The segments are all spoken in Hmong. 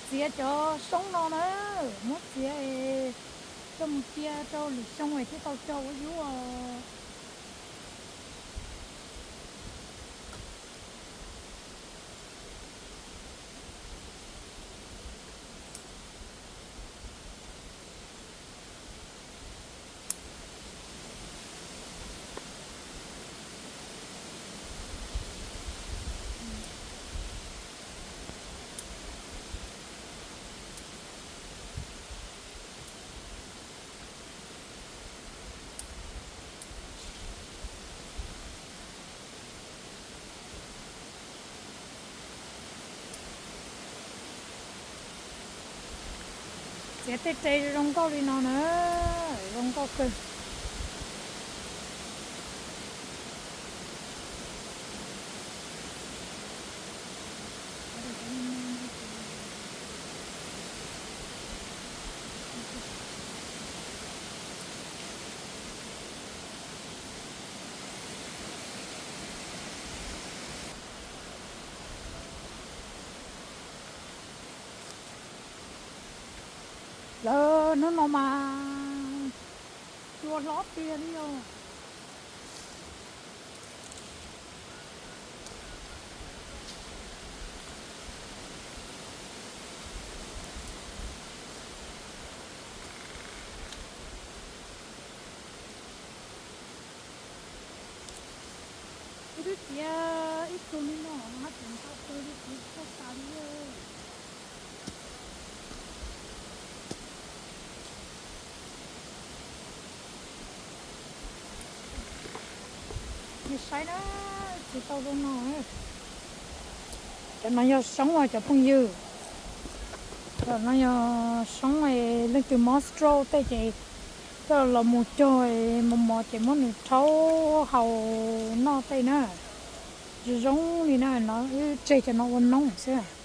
Txiav cov soob no na, muab txiav coj mus cia rau lwm xyoo es thiaj tau cog ua yub os. Txiav tej res zoo nkauj li no na, zoo nkauj kawg. Lawv hnub no mas cua hlob tiag li os. Wb twb txiav ib tug li no mas haj tseem ntau kawg li, txiav tsis tau tas li. Nej saib na, txiav tau zoo no. Cov no yog soob os cov phooj ywg. Cov no yog soob, leej twg mob stroke tej ces coj los mus cog mos mos ces muab nws rhaub haus noj tej na. Zoo zoo li na, no wb tseg cov no ua noob xwb.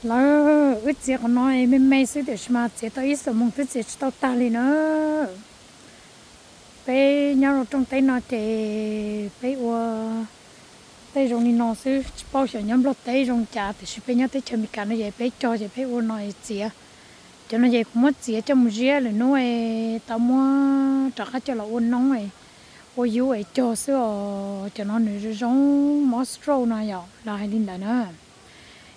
Lawv, wb txiav qhov no me me xwb tiam sis mas txiav tau ib xuab moos twb txiav tsis tau tag li na. Peb nyob rau rooj teb no ces peb ua tej zoo li no xwb, tsis paub xyov nyob Nplog teb zoo cas tiam sis peb nyob teb chaws Amelikas no ces peb cog ces peb ua no es txiav. Cov no ces kuv muab txiav coj mus ziab, lwm hnub es tau muab rov qab coj los ua noob, ua yub es cog xwb os. Cov no nws zoo zoo mob stroke no yom, lawv hais li ntawd na.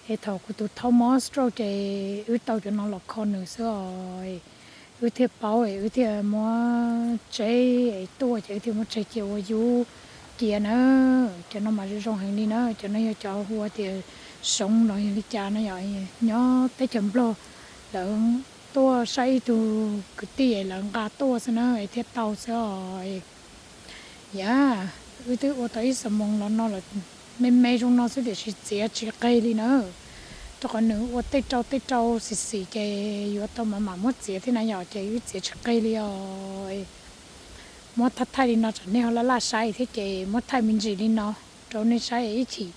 Es thaum kuv tus thaub mob stroke ces wb tau cov no los kho nws xwb os. Wb thiaj paub es wb thiaj muab tseb es tuaj ces wb thiaj muab tseg cia ua yub cia na. Cov no mas zoo zoo heev li na, cov no yog cov hu ua tias soov los yog li cas no yom, nyob teb chaws Nplog lawv tuaj saib ib tug kwv tij es lawv nqa tuaj xwb na es thiaj tau xwb os. Yam, wb twb ua tau ib xuab moos los no lawm, me me zoo no xwb tiam sis txiav tsis qeg li na, rau qhov nws ua tej rau tej rau xim xim ces yuav tau mam mam muab txiav thiab na yom, ces wb txiav tsis qeg li os. Muab thaij thaij li no tsam nej ho laj laj saib thiab ces muab thaij me ntsis li no rau nej saib ib chim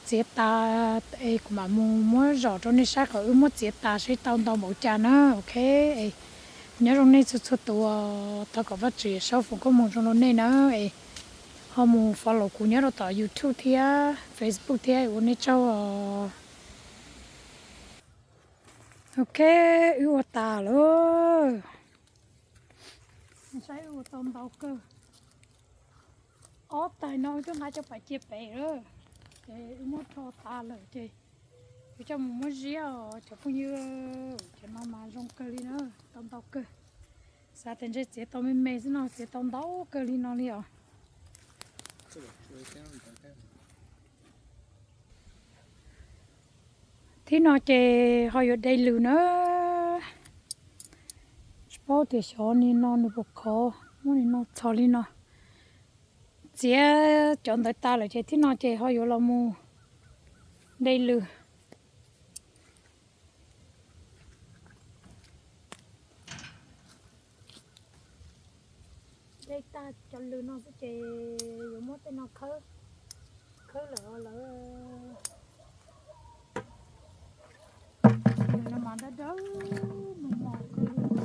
txiav tas es kuv mam mus muab zom rau nej saib qhov wb muab txiav tas seb tau ntau npaum cas na. Ok, nyob zoo nej txhua txhua tus, thov kom Vajtswv saub foom koob hmoov zoo rau nej na. Es ho mus follow kuv nyob rau tom YouTube thiab Facebook thiab, ua nej tsaug os. Ok, wb ua tas lawm. Saib wb ua tau ntau kawg. Ob tais no wb twb nqa coj pais cia pem lawm, ces wb muab rho tas lawm ces wb coj mus muab ziab os cov phooj ywg. Cov no mas zoo kawg li na, tau ntau kawg. Xav tias ntshe txiav tau me me xwb no, txiav tau ntau kawg li no li os. Thib no ces ho yuav de lws na. Tsis paub tias xyov nim no nws puas khov, muab nim no txhos li no. Txiav cov ntawd tas lawm ces thib no ces ho yuav los mus de lws. De tag cov lws no xwb ces yuav muab tej no khawb, khawb lawm lawv. Lws no mas dawb dawb mos mos kawg li.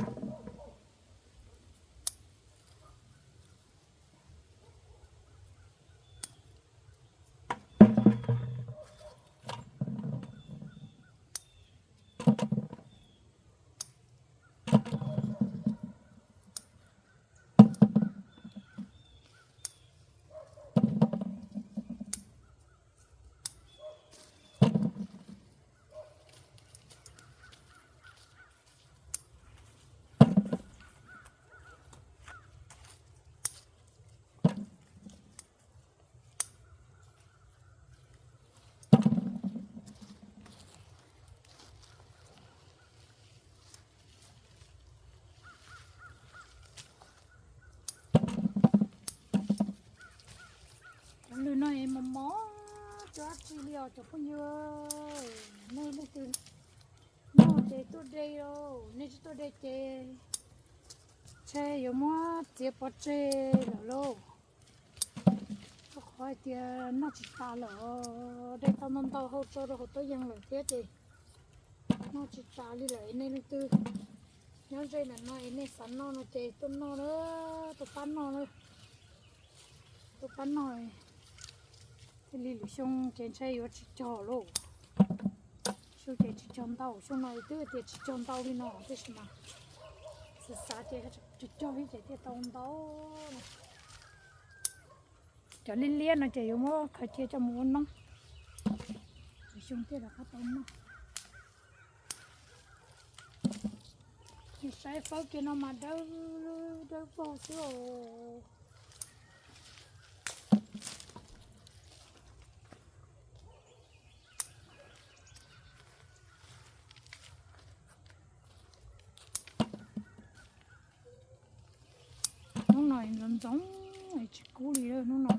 Cov lws no es mos mos tsis dab tsi li os cov phooj ywg. Nej leej twg noj ces tuaj de lauj, nej tsis tuaj de ces ntshe yuav muab txiav pov tseg lawm lauj. Rau qhov hais tias noj tsis tas lawm, de tau ntau ntau hau tso rau hauv tuab yees lawm thiab ces noj tsis tas li lawm. Nej leej twg nyob ze ntawm no es nej xav noj no ces tuaj noj na, tuaj pab noj na, tuaj pab noj. Thiaj li lwm xyoo ces ntshe yuav tsis cog lauj. Xyoo ces tsis cog ntau, xyoo no twb tias tsis cog ntau li no tiam sis mas xav xav ces cog cog thiab ces thiaj tau ntau. Cov liab liab no ces yuav muab khaws cia coj mus ua noob, lwm xyoo thiaj rov qab tau noj. Saib fawb kiag no mas dawb dawb vog xwb os. Hnub no ntxoov ntxoov tsis kub li hnub no.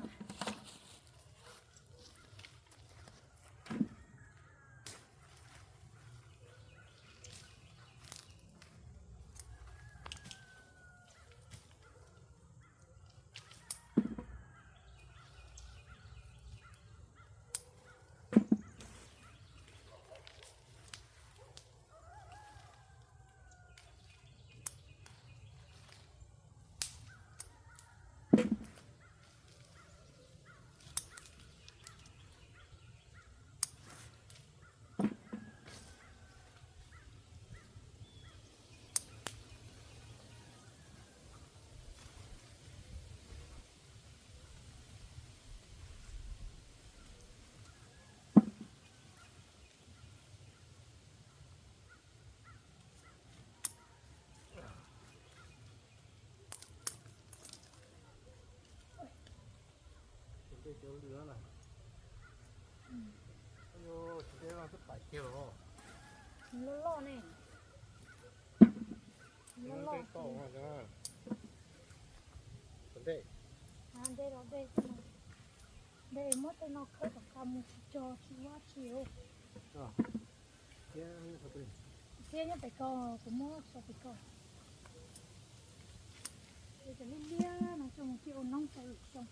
Loj loj ne. Loj loj. Ntej los ntej, ntej muab tej no khawb kom tas mus tsis tso tsis ua tsi. Thiab nyob pem ko, kuv muab tso pem ko. Cov liab liab no coj mus cij ua noob rau lwm xyoo.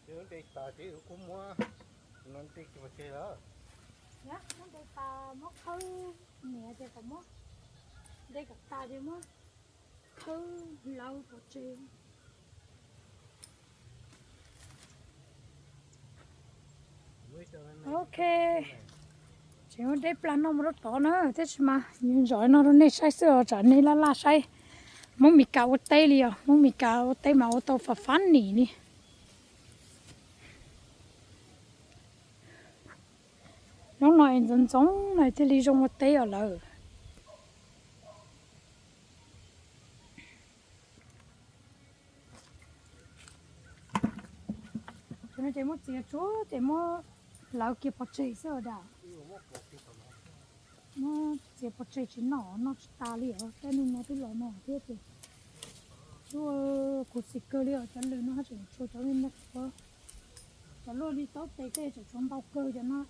Ces nte tas ces kuv muab no nte kiag pov tseg lawm. Muab nte tas muab khawb, niam tias kom muab nte kom tas ces muab khawb lawv pov tseg. Ok, tseem muab deb plag noj mus rau tod na, tiam sis mas yus ntxov no rau nej saib xwb os, tsam nej laj laj saib. Hmoob Mes Kas ua teb li os, Hmoob Mes Kas ua teb mas ua tau fab fab nim li. Hnub no es ntxoov ntxoov no thiaj li zoo ua teb os lawm. Cov no ces muab txiav tsuag ces muab lawv kiag pov tseg xwb os dam. Muab txiav pov tseg tsis noj, noj tsis tas li os, tej neeg no twb los no thiab ces. Kuv xis kawg li os, cov lws no tseem tshuav cov me me qhuav. Cov luaj li taub tes tej tseem tshuav ntau kawg cov no.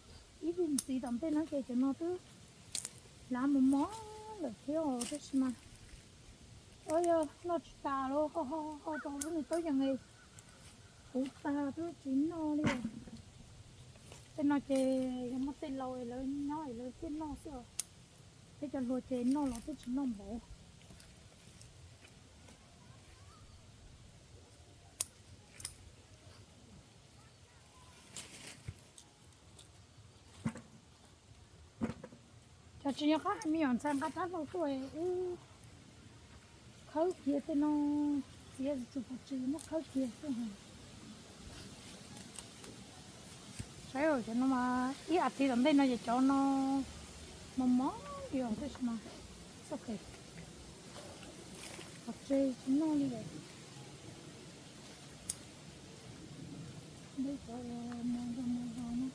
Ib vij ntxiv tom ntej no ces cov no twb lav mos mos lawm thiab os, tab sis mas yog noj tsis tas los ho ho ho rau lub me taub yees es puv tag twb tsis noj li. Tej no ces yog muaj tej laus es lawv nyob es lawv thiaj noj xwb os. Peb cov hluas ces noj los twb tsis noj npaum. Cov tsis nco qab hais me nyuam ntxhais nqa rab hlau tuaj wb khawb kiag tej no, txiav tsis pov tseg muab khawb kiag xwb. Saib cov no mas ib as thiv tom ntej no ces cov no mos mos li os, tab sis mas txoj kev pov tseg tsis noj li lawm. Npeb cov uas mos zog mos zog no.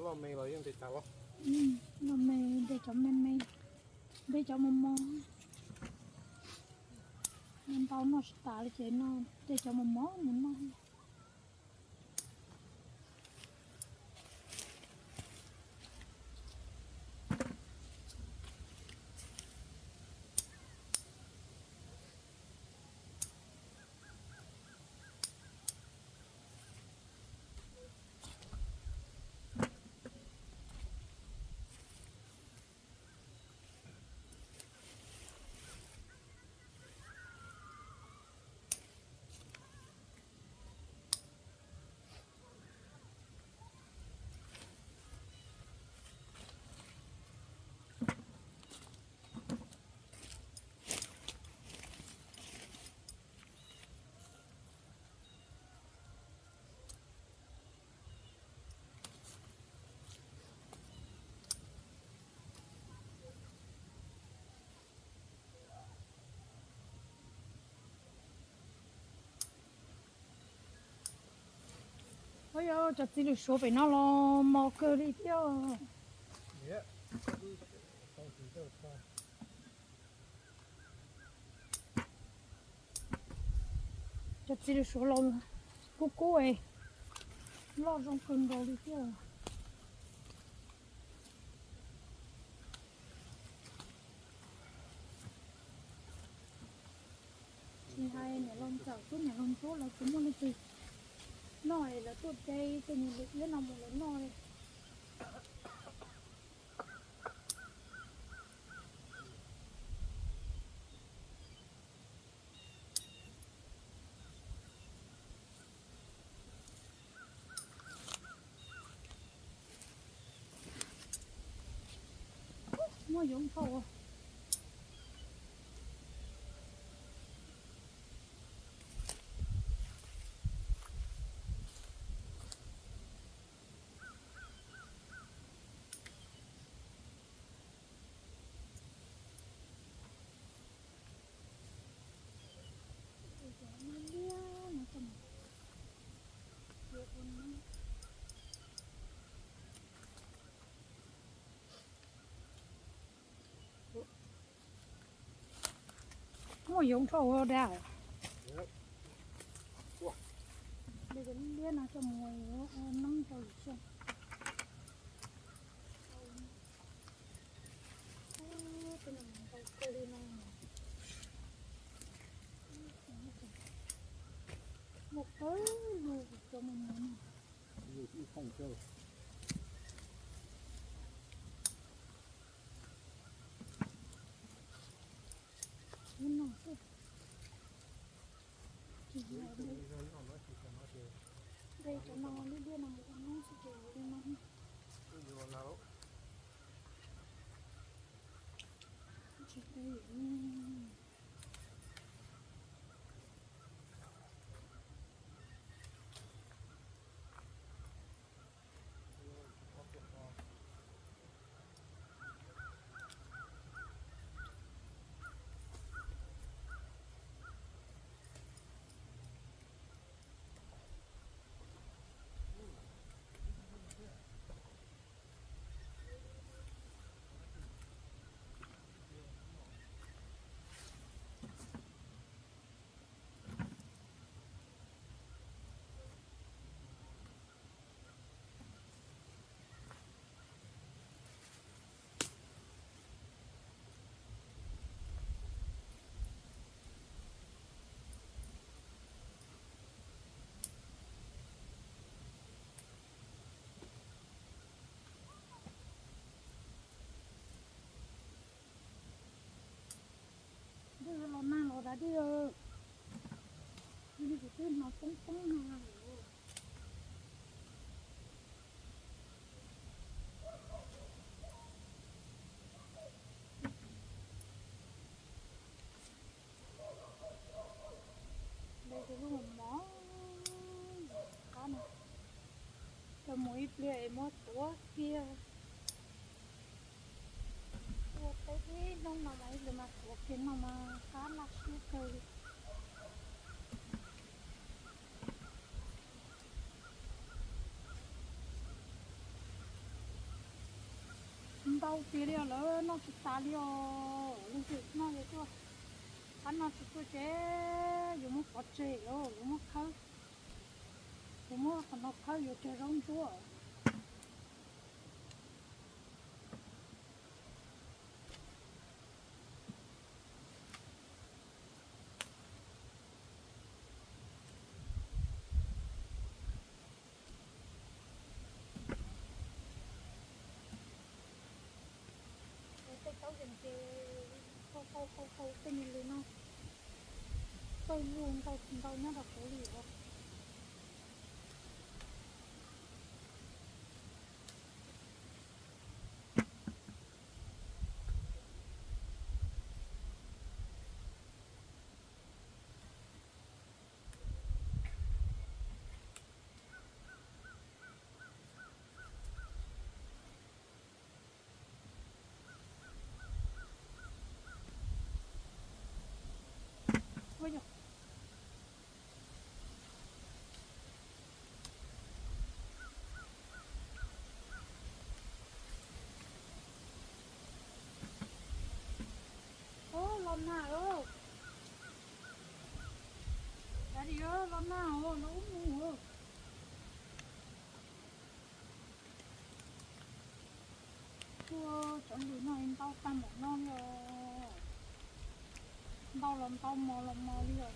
Loj me los yeej nte tas los? Loj me nte cov me me, npeb cov mos mos. Noj ntau noj tsis tas li ces no nte cov mos mos mus noj. Ua yog cov txiv lws suav pem no los mos kawg li thiab. Cov txiv lws suav los Kub kub es loj zoo kawg nkaus li thiab. Tsis hais niam laus ntxawm thiab niam laus ntsuab lawv tsis muaj leej twg noj es lawv tuaj de tej niag lwm iab no mus lawv noj li. Muaj yoov dhau. Muaj yoov dhau dab. Liab no coj mus ua noob rau yus xyeej. Tej no ntau kawg li no. Muaj pawg lug cov mus mus no. Ub no xwb. Tsis yog de, de cov no liab liab no mus ua noob xwb ces yuav li no. Tsis de. Ntuj yuav los nag los dab di, li kuv twb hnov poob poob no. Nte tus lub mos mos qab no, coj mus ib pliag es muab tuav kiag. Ua teb ib hnub no mas ib pliag mas tuav kiag no mas qab laj siab kawg li. Ntau tiag li os, lawv noj tsis tas li os. Leej twg noj yuav tuaj, qab noj tsis tuaj ces yuav muab pov tseg, yuav muab khawb, yuav muab qhov no khawb yuav cog zaub ntsuab. Tej taub yees ces hau hau hau hau tej me lus no, pawg lug ntau ntau nyob rau hauv li os. Ua yog Ub, los nag os. Li los nag os, los ub mus. Ua, cov lwm no ntau tag npaum no li os. Ntau los ntau, mos los mos li os.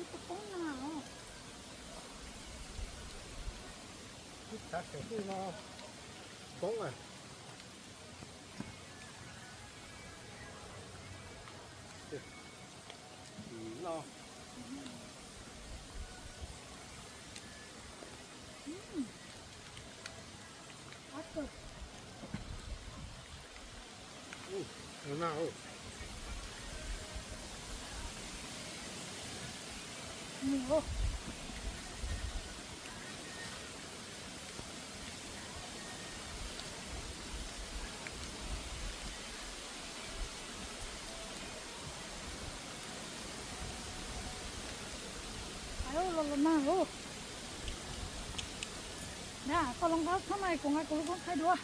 Ib tug poob na. Ib txhav xeem hnub no poob na. No. Los los nag os. Na, koj los nqa txhob na, kuv nqa kuv lub koob thaij dua.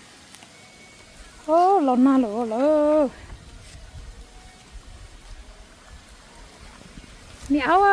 Los nag lawm lawm. Niam aub,